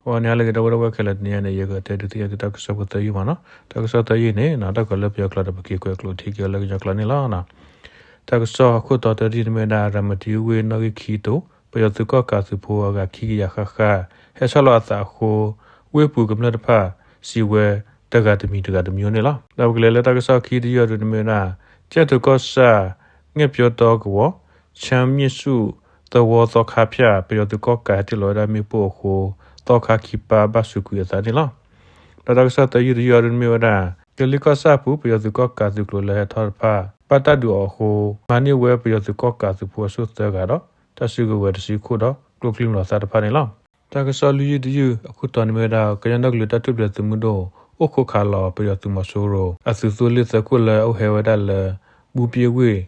ဂီၤန့ၣ် ဟါလၢအဂ့ၤ ဒီပုၢ်ဝဲၢ်ခဲလၢာ်, တနံၤအံၤန့ၣ် ယကတဲဒုးသ့ၣ်ညါသုတၢ်ကစီၣ်ဖိသၢယုၢ်မးနီၤ. တၢ်ကစီၣ်သၢယုၢ်န့ၣ် တၢ်ကစီၣ်လၢပယီၤကျိာ်ဒီး ပက့ၤကွဲးကျိးထံက့ၤအီၤလၢကညီကျိာ်န့ၣ်လီၤ. တၢ်ကစီၣ်အခိၣ်တီတၢတံၢ်န့ၣ်မ့ၢ်ဝဲဒၣ် ရၤမတံဝ့ၢ်နီၣ်ဂံၢ်ခံတိာ် ပယီၤသုးကီၣ်ကးသုးဖိအဂၤခံကယၤဃၣ်ဃၣ် ဟဲဆီလီၤအသးအဃိ ဝ့ၢ်ပူၤကမျၢၢ်တဖၣ် စံးဝဲတဂၤတမံၤတဂၤတမံၤန့ၣ်လီၤ. ဒီးပကလဲၤလၢတၢ်ကစီၣ်ခံတယုၢ်အဒုန့ၣ်မ့ၢ်ဝဲဒၣ် ကၠဲၣ်ထိၣ်ကီၢ်ဆၣ် ငဲၣ်ပျီတီကဝီၤ ဆၣ်မံၣ်ဆူၣ် သဝီသီခါဖၠၣ် ပယီၤသုးကီၣ်ကးဟဲတ့ၢ်လီၤဝဲဒၣ်မ့ၣ်ပိၢ်အဃိ သီခါခံပၢ်ဘၣ်စူးကွံာ်အသးန့ၣ်လီၤ. ဒီးတၢ်ကစီၣ်သၢယုၢ်တယုၢ်အဒုန့ၣ်မ့ၢ်ဝဲဒၣ် ကလ့ကီၢ်ဆၣ်အပူၤ ပယီၤသုးကီၣ်ကးသုးကျိၤလၢဟဲထီၣ်တဖၣ် ဘၣ်တၢ်ဒုးအီၤအဃိ မၤန့ၢ်ဝဲပယီၤသုးကီၣ်ကးသုးဖိအစိၣ်သၢဂၤဒီး တၢ်စုကဝဲၤတဆံခိၣ်ဒီး ကျိချံမျိာ်သၣ်တဖၣ်န့ၣ်လီၤ. တၢ်ကစီၣ်လွံၢ်ယုၢ်တယုၢ်အခိၣ်တီန့ၣ်မ့ၢ်ဝဲဒၣ် ကညီဒီကလုာ်တၢ်ထူၣ်ဖျဲးသုးမုၢ်ဒိၣ် အိၣ်ခိးခးလီၤ ပယီၤသုးမီၤစိရိၤ အသုးသိလ့ၣ်သၢခိၣ်လၢအအိၣ်ဟဲဝဲဒၣ်လၢ ဘူးပ့ဝ့ၢ်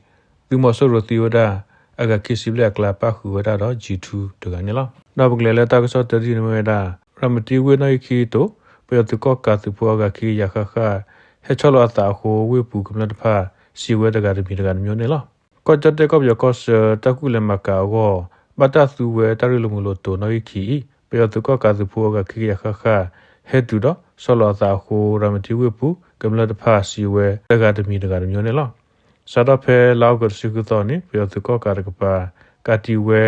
သုးမီၤစိရိၤသံဝဲဒၣ် အဂၤခံဆံဘျဲၣ်အကျါ ပၣ်ဃုာ်ဝဲဒၣ်ဒီး G two တဂၤန့ၣ်လီၤ. ဒီးပကလဲၤလၢတၢ်ကစီၣ်တၢတံၢ်န့ၣ်မ့ၢ်ဝဲဒၣ် ရၤမတံဝ့ၢ်နီၣ်ဂံၢ်ခံတိာ် ပယီၤသုးကီၣ်ကးသုးဖိအဂၤခံကယၤဃၣ်ဃၣ် ဟဲဆီလီၤအသးအဃိ ဝ့ၢ်ပူၤကမျၢၢ်တဖၣ် စံးဝဲတဂၤတမံၤတဂၤတမံၤန့ၣ်လီၤ. ကီၢ်ကၠီၣ်တဲၣ်ကီၢ်ပယီၤကီၢ်ဆၢ တၢ်ကူၣ်လဲၤမၤကၤအဂီၢ် ဘၣ်တၢ်သူဝဲတၢ်ရ့လိာ်မုာ်လိာ်တိာ်နီၣ်ဂံၢ်ခံအံၤ ပယီၤသုးကီၣ်ကးသုးဖိအဂၤခံကယၤဃၣ်ဃၣ် ဟဲတုၤဒီးဆီလီၤအသးအဃိ ရၤမတံဝ့ၢ်ပူၤ ကမျၢၢ်တဖၣ်စံးဝဲတဂၤတမံၤတဂၤတမံၤန့ၣ်လီၤ. စးထီၣ်ဖဲလါအီကူးတဆံဃုသီန့ၣ် ပယီၤသုးကီၣ်ကးတကပၤ ကးတံာ်ဝဲ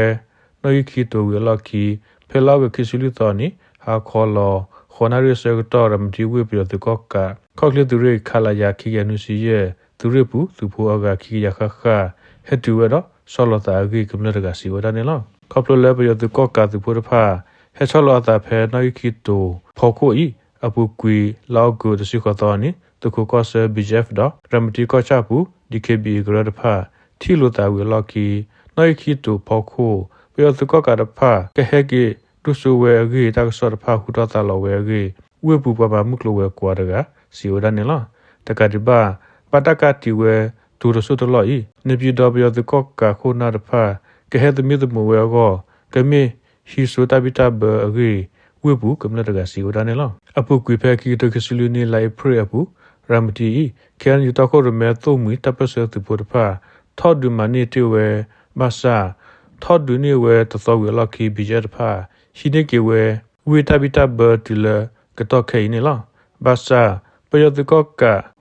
နီၣ်ဂံၢ်ခံတိာ်ဝံၤအလီၢ်ခံ ဖဲလါအီကူးခံဆံလွံၢ်သီန့ၣ် ဟါခီလီၤ ဃိးနၣ်ရံၣ်အဆၢကတီၢ် ရၤမတံဝ့ၢ်ပယီၤသုးကီၣ်ကး ခီၣ်ချ့သုးရ့ၣ် ခလရ ခံကယၤနွံဆံယဲၢ် သုးရ့ၣ်ပူၤ သုးဖိအဂၤခံကယၤဃၣ်ဃၣ် ဟဲတုၤဝဲဒီး ဆီလီၤသးအဂ့ၢ် ကမျၢၢ်တဂၤစံးဝဲဒၣ်န့ၣ်လီၤ. ခီဖျိလၢပယီၤသုးကီၣ်ကးသုးဖိတဖၣ် ဟဲဆီလီၤအသးဖဲနီၣ်ဂံၢ်ခံတိာ်ဖီခိၣ်အံၤ အပူၤကွံာ်လါအီကူးတဆံဃိးသီန့ၣ် သုးခိးကီၢ်ဆၢ BGF ဒီး ရၤမတံကီၢ်ဆၣ်ပူၤ DKBA ကရၢတဖၣ် ထံၣ်လိာ်သးဝံၤအလီၢ်ခံ နီၣ်ဂံၢ်ခံတိာ်ဖီခိၣ် ပယီၤသုးကီၣ်ကးတဖၣ် ကဟဲက့ၤဒိၣ်စိဝဲအဂ့ၢ် တၢ်ကစီၣ်တဖၣ်ဟူထီၣ်သါလီၤဝဲအဂ့ၢ် ဝ့ၢ်ပူၤပှၤမၤမုၢ်ကျိၤဝဲၤကွာ်တဂၤ စံးဝဲဒၣ်န့ၣ်လီၤ. တကးဒံးဘၣ် ဘၣ်တၢ်ကးတံာ်ဝဲ တိၤတစိၢ်တလီၢ်အံၤ နံၤပၠံၣ်ဒီးပယီၤသုးကီၣ်ကးခိၣ်နၢ်တဖၣ် ကဟဲသမံသမိးဝဲအဂီၢ် ကမ့ၢ်ဟံးစိတၢ်ဘံၣ်တၢ်ဘၢအဂ့ၢ် ဝ့ၢ်ပူၤကမျၢၢ်တဂၤစံးဝဲဒၣ်န့ၣ်လီၤ. အပူၤကွံာ်ဖဲခံကထိခံဆံလွံၢ်နံၣ် လါအ့ဖြ့ၣ်အပူၤ ရၤမတံအံၤ KNU တီခိၣ်ရိၣ်မဲသိၣ်မှံၤတၢ်ပၢၢ်ဆၢသုးဖိတဖၣ် ထီၣ်ဒုးမၤန့ၢ်တ့ၢ်ဝဲ ဘၣ်ဆၣ် ထီၣ်ဒုးန့ၢ်ဝဲတသီဝံၤအလီၢ်ခံ BGF တဖၣ် ဟံးန့ၢ်က့ၤဝဲ ဝ့ၢ်တၢ်ဘံၣ်တၢ်ဘၢတုၤလၢကတီၢ်ခဲအံၤန့ၣ်လီၤ. ဘၣ်ဆၣ် ပယီၤသုးကီၣ်က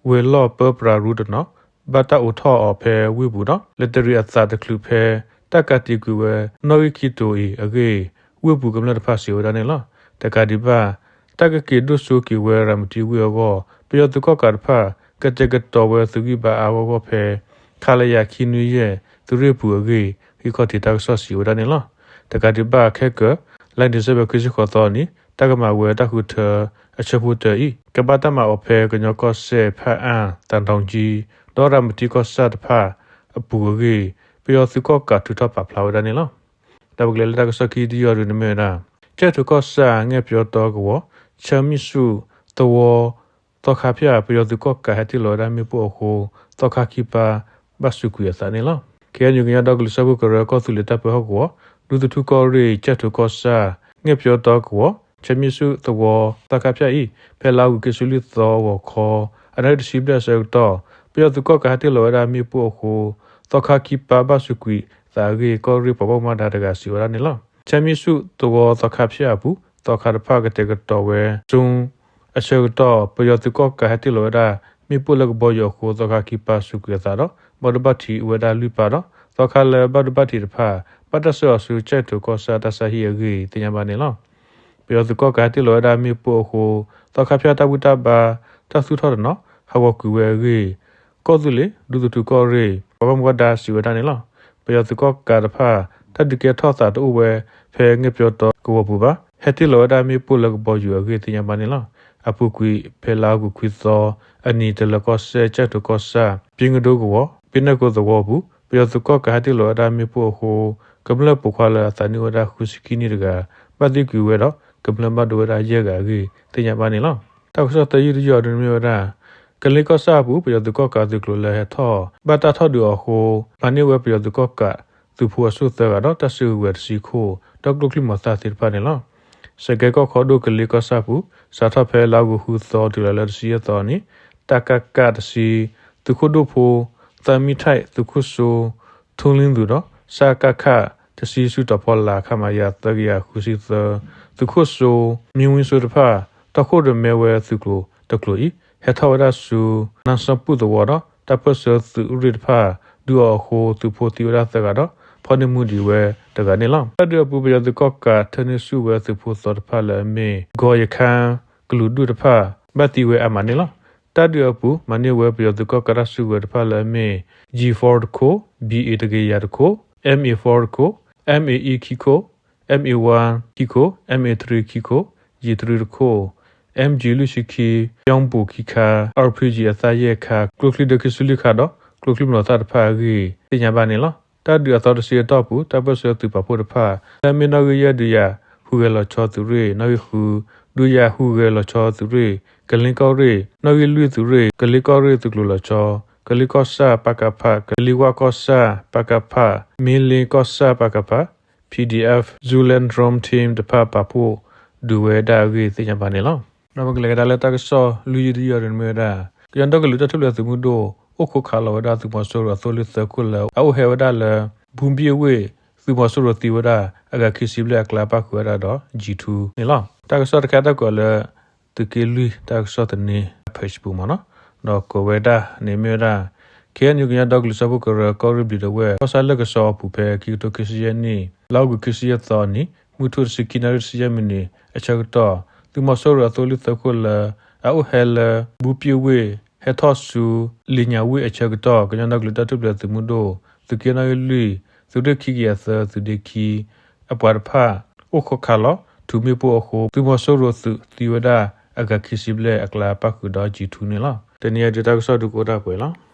းဝဲၤလီၢ်ပၢပြးရူတနီၤ ဘၣ်တၢ်အိးထီၣ်အီၤဖဲဝ့ၢ်ပူၤဒီး လဲၤတရံးအသးတချုးဖဲ တၢ်ကးတံာ်ကွံာ်ဝဲ နီၣ်ဂံၢ်ခံတိာ်အံၤအဂ့ၢ် ဝ့ၢ်ပူၤကမျၢၢ်တဖၣ်စံးဝဲဒၣ်န့ၣ်လီၤ. တကးဒံးဘၣ် တၢ်ကက့ၤဒိၣ်စိက့ၤဝဲရၤမတံဝ့ၢ်အဂီၢ် ပယီၤသုးကီၣ်ကးတဖၣ် ကတဲာ်ကတီၤဝဲသုးဂံၢ်ဘါအါဂီၢ်ဂီၢ်ဖဲ ခလရ ခံနွံယဲၢ် သုးရ့ၣ်ပူၤအဂ့ၢ် ဂံၢ်ခီၣ်ထံးတၢ်ကစီၣ်စံးဝဲဒၣ်န့ၣ်လီၤ. တကးဒံးဘၣ်ခဲကၢၤ လါဒံၣ်စ့ဘၢၣ်ခံဆံဃိးသီန့ၣ် တၢ်ကမၤဝဲတၢ်ဃုထၢအဆၢဖိတၢအံၤ ကဘၣ်တၢ်မၤအီၤဖဲကညီကီၢ်စဲၣ် ဖၣ်အၣ် သၣ်တီကၠံ ဒီးရၤမတံကီၢ်ဆၣ်တဖၣ်အပူၤအဂ့ၢ် ပယီၤသုးကီၣ်ကးထုးထီၣ်ပာ်ဖျါဝဲဒၣ်န့ၣ်လီၤ. ဒီးပကလဲၤလၢတၢ်ကစီၣ်ခံတယုၢ်အဒုန့ၣ်မ့ၢ်ဝဲဒၣ် ကၠဲၣ်ထိၣ်ကီၢ်ဆၣ် ငဲၢ်ပျီတီကဝီၤ ဆၢမံၣ်ဆူၣ် သဝီ သီခါဖၠၣ် ပယီၤသုးကီၣ်ကးဟဲတ့ၢ်လီၤဝဲဒၣ်မ့ၣ်ပိၢ်အဃိ သီခါခံပၢ် ဘၣ်စူးကွံာ်အသးန့ၣ်လီၤ. ခ့ၣ်အဲၣ်ယူၣ် ကညီဒီကလုာ်စၢဖှိၣ်ကရၢ ကီၢ်သူလ့ၤတၢ်ပၢဟီၣ်ကဝီၤ ဒူသထူၣ်ကီၢ်ရ့ၣ် ကၠဲၣ်ထိၣ်ကီၢ်ဆၣ် ငဲၢ်ပျီတီကဝီၤ ဆၢမံၣ်ဆူၣ်သဝီ သီခါဖၠၣ်အံၤ ဖဲလါအီကူးခံဆံလွံၢ်သီဂီၤခီ အနၣ်ရံၣ်တဆံဘျဲၣ်အဆၢကတီၢ် ပယီၤသုးကီၣ်ကးဟဲတ့ၢ်လီၤဝဲဒၣ်မ့ၣ်ပိၢ်အဃိ သီခါခံပၢ်ဘၣ်စူးကွံာ်သးအဂ့ၢ် ကီၢ်ရ့ၣ်ပှၤဘၣ်မူဘၣ်ဒါတဂၤစံးဝဲဒၣ်န့ၣ်လီၤ. ဆၢမံၣ်ဆူၣ်သဝီသီခါဖၠၣ်အပူၤ သီခါတဖၣ်ကတဲာ်ကတီၤဝဲ ဆူ အဆၢကတီၢ် ပယီၤသုးကီၣ်ကးဟဲတ့ၢ်လီၤဝဲဒၣ် မ့ၣ်ပိၢ်လၢကဘီယူၤအဃိ သီခါခံပၢ်စူးကွံာ်အသးဒီး ဘၣ်ဒိဘၣ်ထံးဝဲဒၣ်လွံၢ်ပၢ်ဒီး သီခါလၢဘၣ်ဒိဘၣ်ထံးတဖၣ် ဘၣ်တၢ်ဆှၢအီၤဆူ ကၠဲၣ်ထိၣ်ကီၢ်ဆၣ်တၢ်ဆါဟံၣ်အဂ့ၢ် သ့ၣ်ညါဘၣ်န့ၣ်လီၤ. ပယီၤသုးကီၣ်ကးဟဲတ့ၢ်လီၤဝဲဒၣ်မ့ၣ်ပိၢ်အဃိ သီခါဖၠၣ်တၢ်ဘူၣ်တၢ်ဘါ တၢ်သူၣ်ထီၣ်တနီၤ ဟးဂီၤကွံာ်ဝဲအဂ့ၢ် ကီၢ်သူလ့ၤ ဒူသထူၣ်ကီၢ်ရ့ၣ် ပှၤဘၣ်မူဘၣ်ဒါစံးဝဲဒၣ်န့ၣ်လီၤ. ပယီၤသုးကီၣ်ကးတဖၣ် တၢ်ဒုးကဲထီၣ်သးတအိၣ်ဝဲ ဖဲငဲၢ်ပျီတီကဝီၤပူၤဘၣ် ဟဲတ့ၢ်လီၤဝဲဒၣ်မ့ၣ်ပိၢ်လၢကဘီယူၤအဂ့ၢ် သ့ၣ်ညါဘၣ်န့ၣ်လီၤ. အပူၤကွံာ် ဖဲလါအီကူးခွံသီအနံၤ တလၢၤကီၢ်စဲၣ် ကၠဲၣ်ထိၣ်ကီၢ်ဆၣ် ပၠ့ကဒိကဝီၤ ပၠ့နဲၣ်ကိသဝီပူၤ ပယီၤသုးကီၣ်ကးဟဲတ့ၢ်လီၤဝဲဒၣ်မ့ၣ်ပိၢ်အဃိ ကမျၢၢ်ပိာ်ခွါလၢအသးနံၣ်အိၣ်ဝဲဒၣ်ဃုဆံခံနံၣ်တဂၤ ဘၣ်သံကွံာ်ဝဲဒီး ကမျၢၢ်ဘၣ်ဒိဝဲဒၣ်ယဲၢ်ဂၤအဂ့ၢ် သ့ၣ်ညါဘၣ်န့ၣ်လီၤ. တၢ်ကစီၣ်သၢယုၢ်တယုၢ်အဒုန့ၣ်မ့ၢ်ဝဲဒၣ် ကလ့ကီၢ်ဆၣ်အပူၤ ပယီၤသုးကီၣ်ကးသုးကျိၤလၢဟဲထီၣ် ဘၣ်တၢ်ထီၣ်ဒုးအီၤအဃိ မၤန့ၢ်ဝဲပယီၤသုးကီၣ်ကးသုးဖိအစိၣ်သၢဂၤဒီး တၢ်စုကဝဲၤတဆံခိၣ် ဒီးကျိချံမျိာ်သၣ်သ့ၣ်တဖၣ်န့ၣ်လီၤ. စကဲကီၢ်ခီဒိၣ် ကလ့ကီၢ်ဆၣ်ပူၤ စးထီၣ်ဖဲလါအီကူးဃုသီတုၤလီၤလၢတဆံယဲၢ်သီန့ၣ် တၢ်ကးကးတဆံ သုးခိၣ်ဒိၣ်ဖိ သၢမံထၢၣ် သုးခိၣ်စိ ထူလ့သူဒီး စကခ တဆံ စုတီၤဖီလာ် ခမရ သၢကယၤဃုဆံသၢ သုးခိၣ်စိ မံဝံစိတဖၣ် တီခိၣ်ရိၣ်မဲဝဲသုးကျိၤတကျိၤအံၤ ဟဲထီၣ်ဝဲဒၣ်ဆူ နါစီၤပူၣ်သဝီဒီး တၢ်ပၢၢ်ဆၢသုးရ့ၣ်တဖၣ် ဒုးအီၤအဃိ သုးဖိသံဝဲဒၣ်သၢဂၤဒီး ဖီၣ်န့ၢ်မူဒံးဝဲတဂၤန့ၣ်လီၤ. တၢ်ဒုးအပူၤ ပယီၤသုးကီၣ်ကးထၢနုာ်ဆူၣ်ဝဲသုးဖိသီတဖၣ်လၢအမ့ၢ် ကီၤယခါ ကလုာ်ဒူၣ်တဖၣ် ဘၣ်သံဝဲအါမးန့ၣ်လီၤ. တၢ်ဒုးအပူၤ မၤန့ၢ်ဝဲပယီၤသုးကီၣ်ကးတၢ်စုကဝဲၤတဖၣ်လၢအမ့ၢ် G four တခိၣ်, B eight တကယၤတခိၣ်, M eight four တခိၣ်, M eight E ခံခိၣ်, M eight one ခံခိၣ်, M eight three ခံခိၣ်, G three တခိၣ်, M G လွံၢ်ဆံခံ ပျီပူၤခံခါ, R P G အသၣ်ယဲၢ်ခါ, ကျိချံဒၢခံဆံလွံၢ်ခါဒီး ကျိချံမျိာ်သၣ်တဖၣ်အဂ့ၢ် သ့ၣ်ညါဘၣ်န့ၣ်လီၤ. တၢ်ဒုးအသီတဆံအတီၢ်ပူၤ တၢ်ပၢၢ်ဆၢသုးပာ်ဖှိၣ်တဖၣ် လၢအမ့ၢ်နီၣ်ဂံၢ်ယဲၢ်ဒုးယၤဟူးဂဲၤလီၤဆီသုးရ့ၣ်, နီၣ်ဂံၢ်ဃု ဒုးယၤဟူးဂဲၤလီၤဆီသုးရ့ၣ်, ကလ့ကီၢ်ရ့ၣ်, နီၣ်ဂံၢ်လွံၢ်သုးရ့ၣ်, ကလ့ကီၢ်ရ့ၣ်သုးကျိၤလီၤဆီ, ကလ့ကီၢ်ဆၣ် ပကဖ, ကလ့ဝၣ်ကီၢ်ဆၣ် ပကဖ, မ့လ့ကီၢ်ဆၣ် ပကဖ, P D F Zoland Drone Team တဖၣ်ပာ်ဖှိၣ်ဒုးဝဲဒၣ်အဂ့ၢ်သ့ၣ်ညါဘၣ်န့ၣ်လီၤ. ဒီးပကလဲၤကဒါလၢတၢ်ကစီၣ်လွံၢ်ယုၢ်တယုၢ်အံၤန့ၣ်မ့ၢ်ဝဲဒၣ် ကညီဒီကလုာ်တၢ်ထူၣ်ဖျဲးသုးမုၢ်ဒိၣ် အိၣ်ခိးခးလီၤဝဲဒၣ်သုးမီၤစိရိၤအသိလ့ၣ်သၢခိၣ်လၢ အအိၣ်ဟဲဝဲဒၣ်လၢ ဘူဘ့ၣ်ဝ့ၢ် သုးမီၤစိရိၤသံဝဲဒၣ် အဂၤခံဆံဘျဲၣ်အကျါပၣ်ဃုာ်ဝဲဒၣ်ဒီး G two န့ၣ်လီၤ. တၢ်ကစီၣ်တခါတၢ်ကွဲးလၢ သုးက့လွံၢ်တၢ်ကစီၣ်သန့ page ပူၤမ့ၢ်နီၤ, ဒီးကွဲးဝဲဒၣ်န့ၣ်မ့ၢ်ဝဲဒၣ် K N U ကညီဒီကလုာ်စၢဖှိၣ်ကရၢ ကီၢ်ရ့ၣ်ဘျံးဒဝဲၢ် ကီၢ်ဆၣ်လၢကဆီအပူၤဖဲ ခံကထိခံဆံယဲၢ်နံၣ် လါအီကူးခံဆံယဲၢ်သီအနံၤ မုၢ်ထူၣ်တဆံခံနၣ်ရံၣ်တဆံယဲၢ်မံးနံးအဆၢကတီၢ် သုးမီၤစိရိၤအသိလ့ၣ်သၢခိၣ်လၢ အအိၣ်ဟဲလၢ ဘူဘ့ၣ်ဝ့ၢ် ဟဲထီၣ်ဆူ လ့ၣ်ညါဝ့ၢ်အဆၢကတီၢ် ကညီဒီကလုာ်တၢ်ထူၣ်ဖျဲးသုးမုၢ်ဒိၣ် သုးက့နီၣ်ဂံၢ်လွံၢ် သုးရ့ၣ်ခံကယၤသၢ သုးဒ့ခံ အပှၤတဖၣ် အိၣ်ခိးခးလီၤ ထုးမ့ၣ်ပိၢ်အဃိ သုးမီၤစိရိၤသုးသံဝဲဒၣ် အဂၤခံဆံဘျဲၣ်အကျါပၣ်ဃုာ်ဒီး G two န့ၣ်လီၤ. တနံၤအံၤဒုးတၢ်ကစီၣ်ဒုးကအိၣ်ဒၣ်ပှဲၤလီၤ.